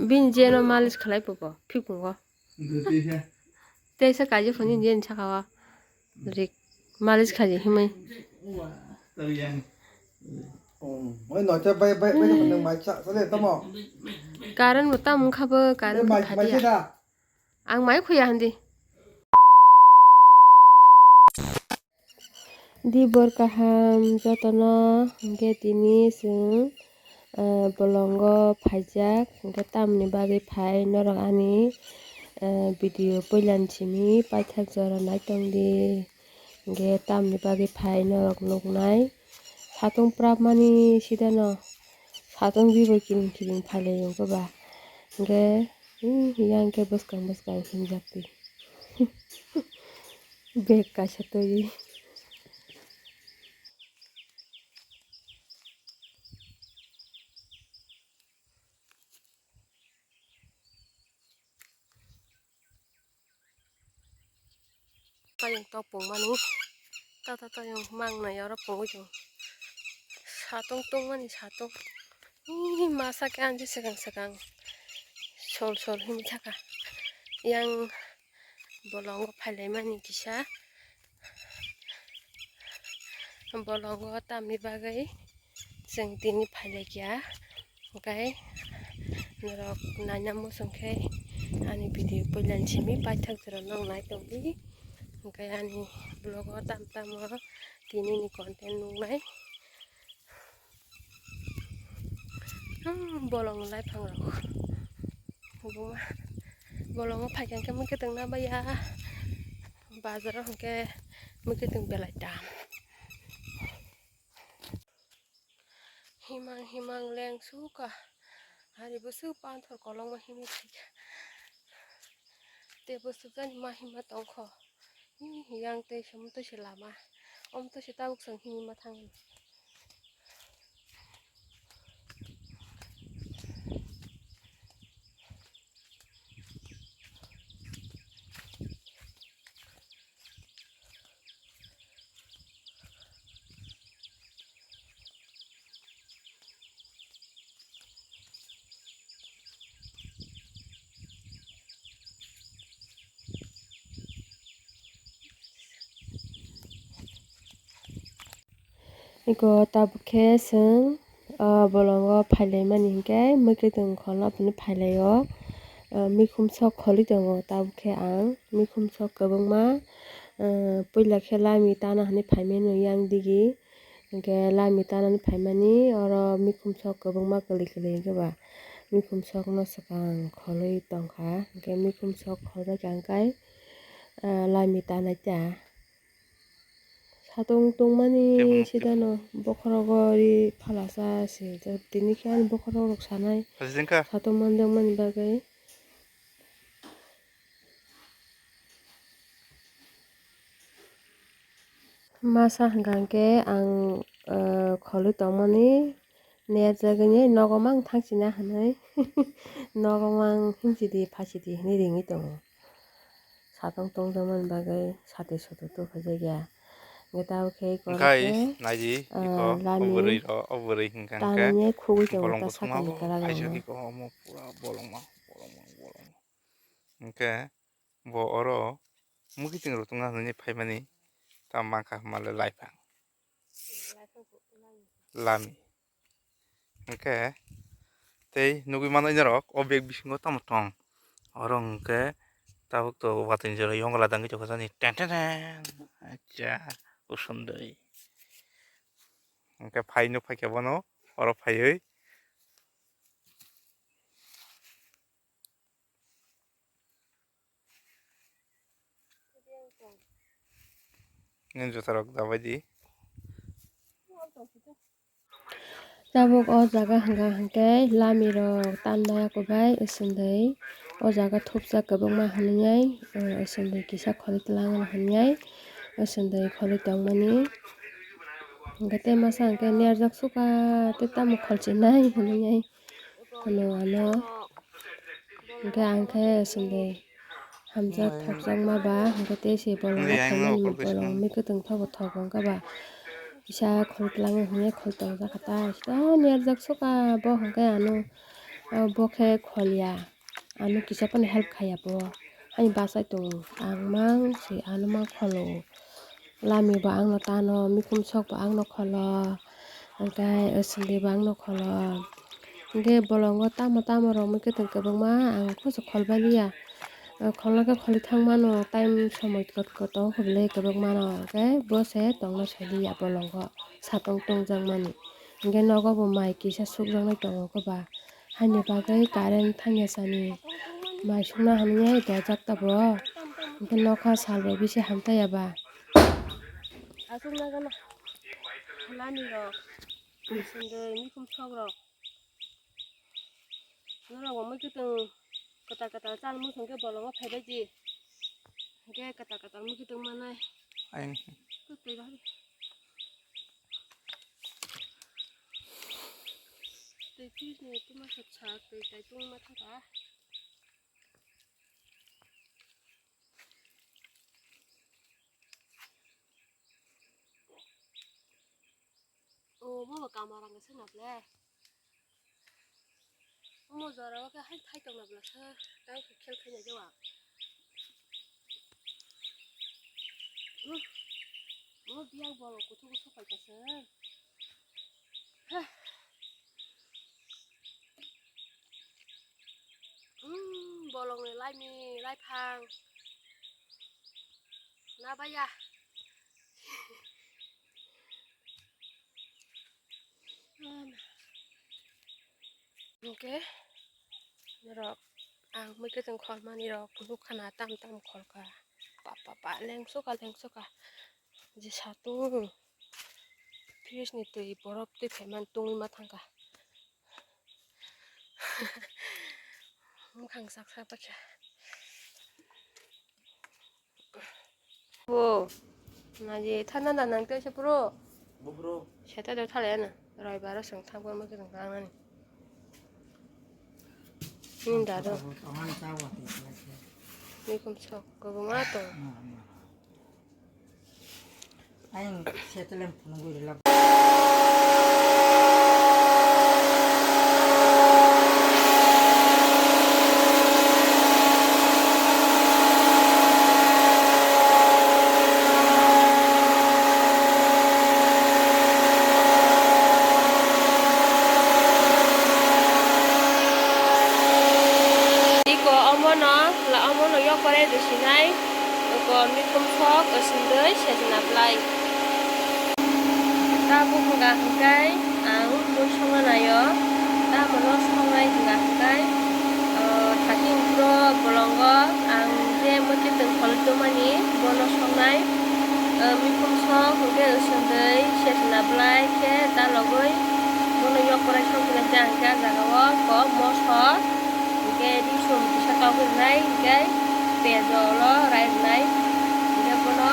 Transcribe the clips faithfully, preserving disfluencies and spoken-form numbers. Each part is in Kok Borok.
Bini jeno malis khlai popo phikungo. Teisa kaijak phone ni jeni saka o rik malis khaijak himwi. Oi nocha bai bai bai nang mai cha chale tamo. Current bo tam wngkha bo current bo mai mai khadiya. Ang mai khuya handi. Di bor kaham jotono, hwnkhe tini chwng, ah, bolongo phaijak, hwnkhe tamoni bagwi phai norok ani, ah, video puilani simi paithak jora naitongdi, hwnkhe tamoni bagwi phai norok nuknai. Satung prapmani sidano, satung bibo kiring kiring phailai wngkhe ba, hwnkhe, hmm, yang khe bwskang bwskang himjak twi. Bag kaisa twi. Tayong tok pungmani. Ta ta tayong mang nai oro pungwi tong. Satung tungmani satung. Ih, masa khe ang je swkang swkang sol sol himwi thaka. Yang bolongo phailaimani kisa. Bolongo tamni bagwi chwng tini phailaikha. Hwnkhe norok naina muchungkhe ani video puilani simi paithak jora nang nai tongdi. Hwnkhe ani vlog o tam tamo tini ni content nungnai. Hmm, bolong laiphang rok. Buma bolongo phaikha hwnkhe mwkhwtwng na baiya. Bazaro hwnkhe mwkhwtwng belai dam. Himang himang leng suka. Hari bwswk panthor kolokma himwi phaikha. Tei bwswk jani ma himma tongkho. Himwi himyang tei se omo twi se lama. Omo twi se tabuk chwng himwi ma thangwi. Eko tabuk khe chwng, ah, bolongo phailaimani hinkhe mwkhwtwng kholna phano phailaio. Ah, mikhum sok kholi tongo tabuk khe ang. Mikhum sok kwbangma, ah, puila khe lami tana hinwi phaimano yang digi. Hinkhe lami tanani phaimani oro mikhum sok kwbangma kwlwi kwlwi hinkhe ba mikhum sokno swkang kholwi tongkha. Hinkhe mikhum sok kholbai kha hinkhe, ah, lami tanai ta. Satung tongmani sidano bokhorogo ri phalasa se, tini khe ani bokhorok rok sanai satung manjakmani bagwi. Masa hwnkha hwnkhe ang, eh, kholwi tongmani. Nerjagwi nogo mang thangchina hinwi nogo mang himchidi phachidi hinwi ringwi tongo. Satung tongjakmani bagwi sati sutu tubujak ya. Hwnkhe tabuk khe eko hwnkhe naidi eko lami o bwrwi ro, o bwrwi hwnkha hwnkhe tamni khugwi tongo bolong ta bwswk sakni kwlago. Aisuk eko omo pura bolongma, bolongma, bolongma. Hwnkhe bo oro mwkhwtwng rok tongna hinwi phaimani tamo mankha hwnmale laiphang. Lami. Hwnkhe tei nugwi manwi norok o bag bisingo tamo tong. Oro hwnkhe tabuk to watwi ni jora yongla dangwi tongkha jani ten ten ten. Acha usundui. Hwnkhe phai nuk phaikha bono oro phaiwi. Nini jutarok dabai di. Tabuk o jaga hwnka hwnkhe lami rok tanda kubai usundui o jaga thupjak kwbangma hwnwi ai usundui kisa kholi twlang hwnwi ai usundui kholi tongmani hwnkhe tei masa hwnkhe nerjak suka tei tamo kholchinai hwnwi ai. Ano ano hwnkhe ang khe chwngde hamjak thopjakma ba hwnkhe tei se bolong o phaimani bolong mikhe tongthogo thogo wngkha ba kisa khol twlangwi hwnwi khol tongjak kha ta nerjak suka bo hwnkhe ano Abo khe khol ya, ano kisa phano help khai ya bo. Ani bachai tongo, ang mang se ano ma kholo. Lami bo angno tano, mikhum sok bo angno kholo, hwnkhe sindi bo angno kholo. Hwnkhe bolongo tamo tamo rok mui kwthwng kwbangma ang khusu khol baliya. Kholna khe kholi thang mano, time somoi kot kot tong khe belai kwbangma no, hwnkhe bo se tongna sadi ya bolongo satong tongjakmani. Hwnkhe nogo bo mai kisa sukjaknai tongo koba. Haini bagwi current thangya sani mai sukna hamya dojak ta bo. Hwnkhe nokha sal bai bisi hamtaiya ba. Aswk nagana khalani rok, sundui mikhum sok rok. Norok bo mui kwtwng kwtal kwtal chal muchung khe bolongo phaibai di. Hwnkhe kwtal kwtal mui kwtwng manai. Ayang. Twi twi rohori. Twi fridge ni twi ma khe sak twi tai tungma thaka. O, bo bo kamarang se na ble. Omo jora o khe hai thai tong na ble se. Tang khe khel khai na jawa. Hmm. Mo biang bolong kuthuk kuthuk pai ka se. Heh. Hmm, bolongni laimi, laiphang. Na baya. Hwnkhe, norok ang mui kwthwng kholmani rok nukha na tam tam kholkha. Pa, pa, pa, lengsoka, lengsoka. Je satung. Fridge ni twi borok twi phaimani tungwi ma thangkha. Mukhang sak sak bakya. Bo, naji thana da nang tei se pro. Bo pro. Seta do thale na. Roi baro seng thang bo mo keng thang nani. Nin da do. Nikum sok ko ma to. Ayang setelem phunugwi rwlak. Iko omono, omono yokore rwsinai. Oko mikhum sok, o sindoi, sejna blai. Tabuk hwnka hwnkhe ang mui songna naio. Tamono songnai hwnka hwnkhe, o, thati ukro bolongo ang je mui kitwng kholwi tongmani bono songnai. O, mikhum sok hwnkhe o sindoi, sejna blai khe dalogwi bono yokorai songkhe ang khe ah jagao kok mosok. Hingke risum kisa togwi rwnai, hingke pejo ulo rai rwnai. Hingke bono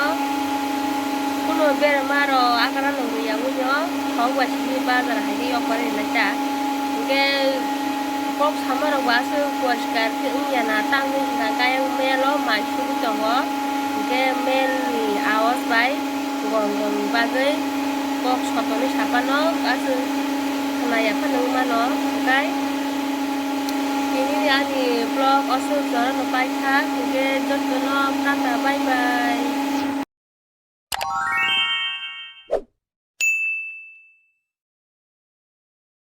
kunu berma rok akara nungwi yangwi no thok bai simi bazar hai khe yok pai rwnai ta. Hingke kok sama rok bo aswk poriskar khe wngya na tangwi hwnka khe ayang melo mai sugwi tongo. Hingke mel ni aos bai gom gom ni bagwi kok sotonwi saphano aswk khwnaya phano wngmano. Hingke tini ani vlog aswk jorano paikha, hingke jotono tata bye bye.